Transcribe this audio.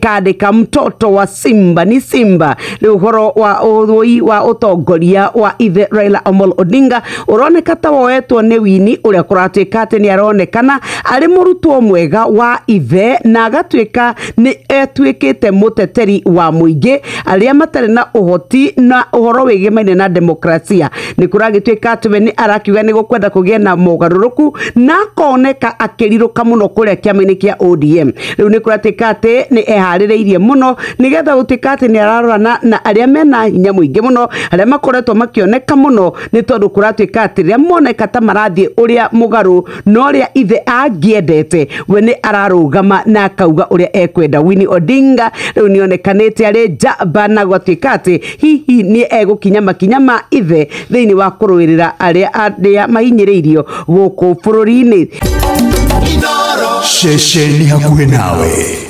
Kandĩka mtoto wa Simba ni Simba. Rĩu ũhoro wa ũthũi wa ũtongoria wa ithe Raila Amolo Odinga ũroneka ta woetwo nĩ Winnie, ũrĩa kũratuĩka atĩ nĩ aronekana arĩ mũrutwo mwega wa ithe na agatuĩka nĩ etuĩkĩte mũteteri wa mũingĩ arĩa matarĩ na ũhoti na ũhoro wĩgĩmaine na demokrasia. Nĩ kũragĩtuĩka atĩ we nĩ arakiuga nĩ gũkwenda kũgĩe na mogarũrũku na akoneka akĩrirũka mũno kũrĩa kĩama-inĩ kĩa ODM. Rĩu nĩ kũratuĩka atĩ nĩ eharĩrĩirie mũno nĩgetha gũtuĩka atĩ nĩ ararorana na arĩa mena hinya mũingĩ mũno, arĩa makoretwo makĩoneka mũno, nĩ tondũ kũratuĩka atĩ rĩrĩa moneka ta marathiĩ ũrĩa mũgarũ na ũrĩa ithe angĩendete, we nĩ ararũgama na akauga ũrĩa ekwenda. Winnie Odinga rĩu nĩ onekanĩte arĩ njamba na gwatuĩka atĩ hihi nĩ egũkinya makinya ma ithe thĩinĩ wa kũrũĩrĩra arĩa mahinyĩrĩirio gũkũ bũrũri-inĩ. Ceceni hakuhĩ nawe.